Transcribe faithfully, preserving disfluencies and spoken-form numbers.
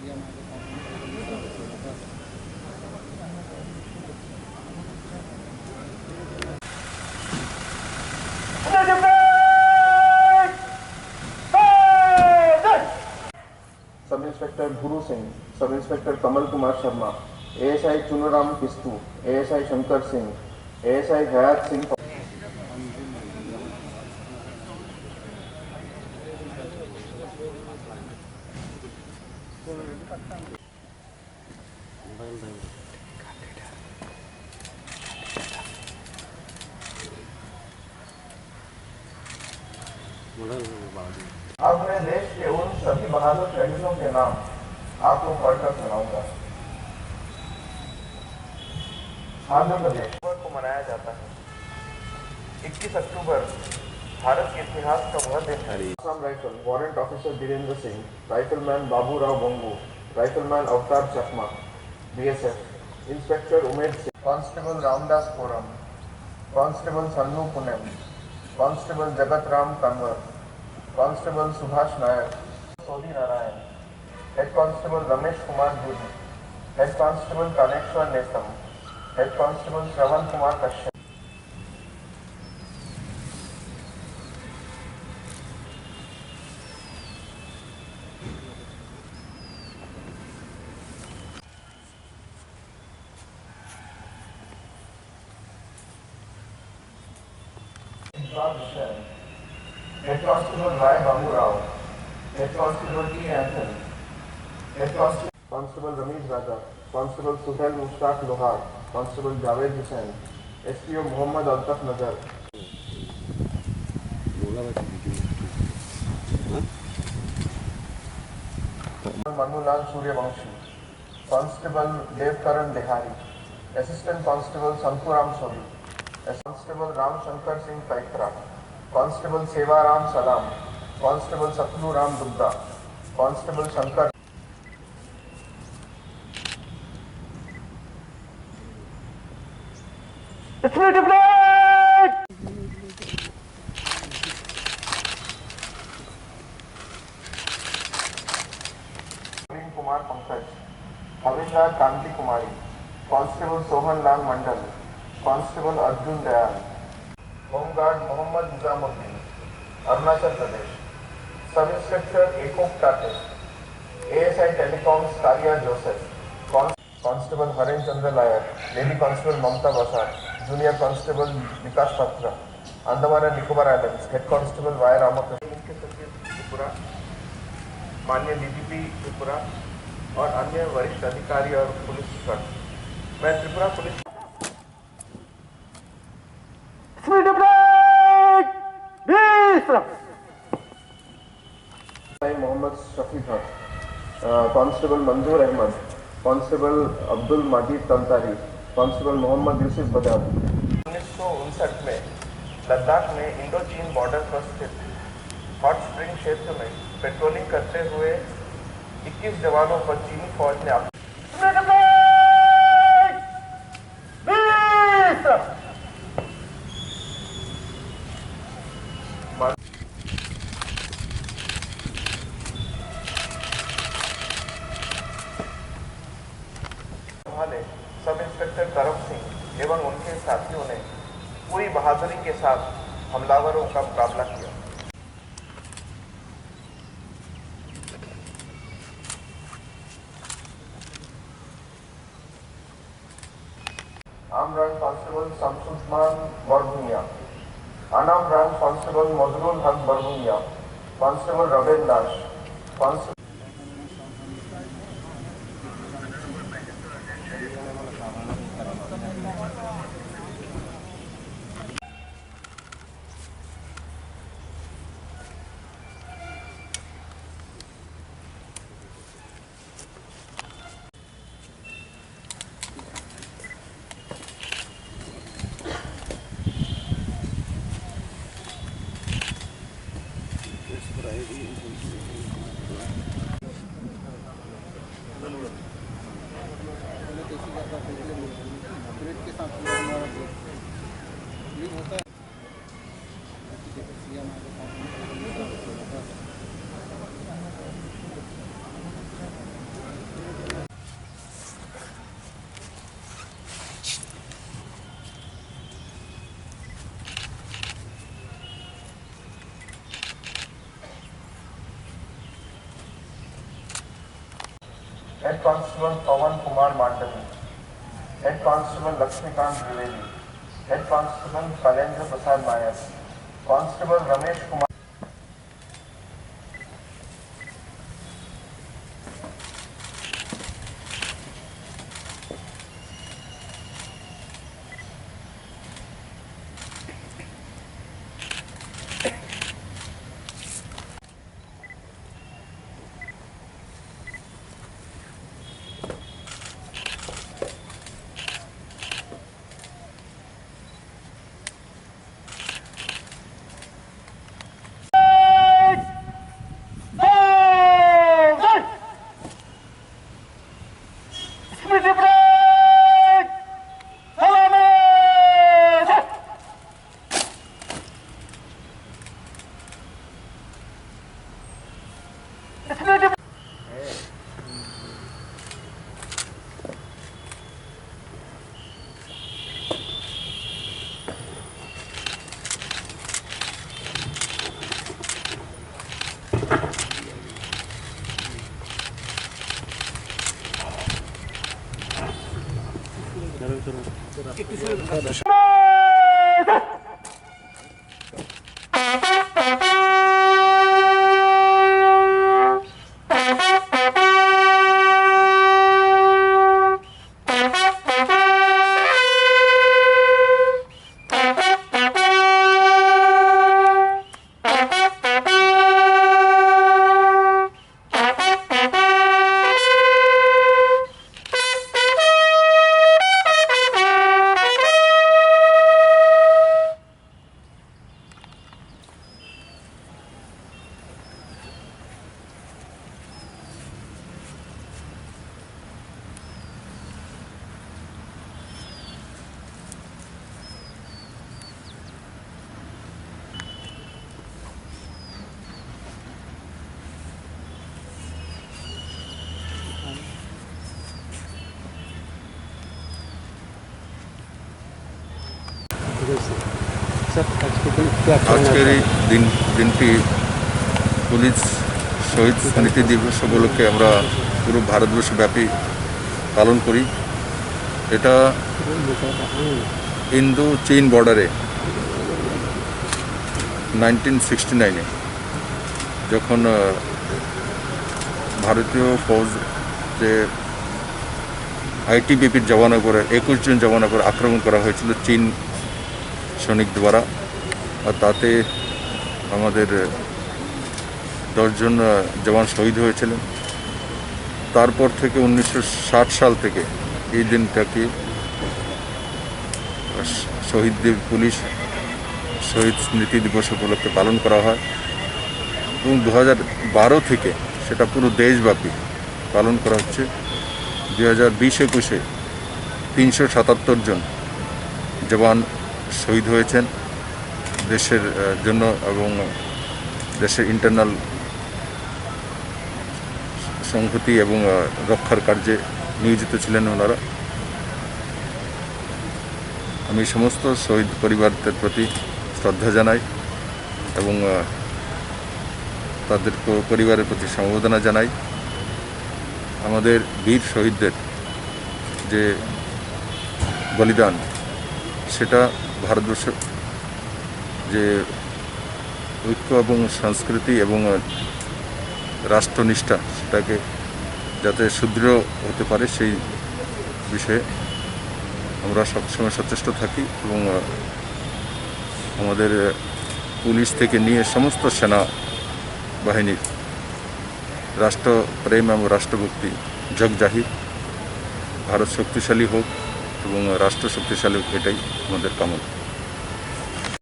Sub Inspector Guru Singh, Sub Inspector Kamal Kumar Sharma, A S I Chunuram Kistu, A S I Shankar Singh, A S I Hayat Singh. अपने देश के उन सभी बहादुर शहीदों के नाम आपको पढ़कर सुनाऊंगा। आंध्र प्रदेश को मनाया जाता है। इक्कीस अक्टूबर भारत के इतिहास का वह दिन है। Assam Rifle, Warrant Officer Birendra Singh, Rifleman Babu Rao Bongu, Rifleman Avtar Chakma, B S F, Inspector Umed Singh, Constable Ramdas Koram, Constable Sannu Punem, Constable Jagat Ram Kanwar, Constable Subhash Nayak, Sodhi Narayan, Head Constable Ramesh Kumar Juni, Head Constable Kaneshwar Netam, Head Constable Shravan Kumar Kashyap. Head Constable Rai Babu Rao, Head Constable T Anthony, Head Constable Constable Ramesh Raja, Constable Suhail Mushtaq Lohar, Constable Javed Hussain, S P O Mohammad Altaf Nazar, Manulal Suryavanshi, Constable Dev Karan Dehari, Assistant Constable Sankuram Soli, Constable Ram Shankar Singh Paitra, Constable Seva Ram Salam, Constable Satlu Ram Dugda, Constable Shankar It's me, Triple Eight! Arvind Kumar Pankaj, Havildar Kanti Kumari, Constable Sohan Lal Mandal, Constable Arjun Dayal. Home Guard Mohammad Nizamuddin, Arunachal Pradesh, Sub Inspector Ekok Tate, A S I Telecoms Karia Joseph, Cons-, Constable Haren Chandra Layak, Lady Constable Mamta Basar, Junior Constable Vikas Patra, Andaman and Nicobar Islands, Head Constable Y Ramakrishna, मुख्य सचिव त्रिपुरा, माननीय D G P Tripura और अन्य वरिष्ठ अधिकारी और पुलिस अफसर। मैं Tripura police Speed break! Bisram! Mohammad Shafiq Haq, uh, Constable Manzoor Ahmad, Constable Abdul Majid Tantari, Constable Mohammad Yusuf Badar. उन्नीस सौ उनसठ में लद्दाख में इंडो चीन बॉर्डर पर स्थित हॉट स्प्रिंग क्षेत्र में पेट्रोलिंग करते हुए इक्कीस जवानों पर चीनी फौज ने वाले सब इंस्पेक्टर करम सिंह एवं उनके साथियों ने पूरी बहादुरी के साथ हमलावरों का मुकाबला किया। Armed Rank Constable Samsudman Barbunia. Unarmed Rank Constable Mozrul Haq Barbunia. Constable Raben Das. Constable Head Constable Pawan Kumar Mandavi, Head Constable Lakshmikant Dwivedi, Head Constable Kalendra Prasad Nayak, Constable Ramesh Kumar. আজকের এই দিন, দিনটি পুলিশ শহীদ স্মৃতি দিবস উপলক্ষে আমরা পুরো ভারতবর্ষব্যাপী পালন করি। এটা ইন্দো চীন বর্ডারে নাইনটিন সিক্সটি নাইনে যখন, আহ, ভারতীয় ফৌজ যে আইটিবিপির জওয়ানের উপরে, একুশ জন জওয়ানের উপরে আক্রমণ করা হয়েছিল চীন সৈনিক দ্বারা, আর তাতে আমাদের দশ জন, আহ, জওয়ান শহীদ হয়েছিলেন। তারপর থেকে উনিশশো ষাট সাল থেকে এই দিনটাকে শহীদ দি-, পুলিশ শহীদ স্মৃতি দিবস উপলক্ষে পালন করা হয় এবং দু হাজার বারো থেকে সেটা পুরো দেশব্যাপী পালন করা হচ্ছে। দুই হাজার বিশ একুশে তিনশো সাতাত্তর জন জওয়ান শহীদ হয়েছেন দেশের, আহ, জন্য এবং দেশের ইন্টারনাল সংহতি এবং, আহ, রক্ষার কার্যে নিয়োজিত ছিলেন ওনারা। আমি সমস্ত শহীদ পরিবারদের প্রতি শ্রদ্ধা জানাই এবং, আহ, তাদের প-, পরিবারের প্রতি সমবেদনা জানাই। আমাদের বীর শহীদদের যে বলিদান, সেটা ভারতবর্ষের যে ঐক্য এবং সংস্কৃতি এবং রাষ্ট্রনিষ্ঠা, সেটাকে যাতে সুদৃঢ় হতে পারে, সেই বিষয়ে আমরা সবসময় সচেষ্ট থাকি এবং, আহ, আমাদের পুলিশ থেকে নিয়ে সমস্ত সেনা বাহিনীর রাষ্ট্রপ্রেম এবং রাষ্ট্রভক্তি জগজাহির। ভারত শক্তিশালী হোক এবং রাষ্ট্র শক্তিশালী হোক, এটাই আমাদের কামনা।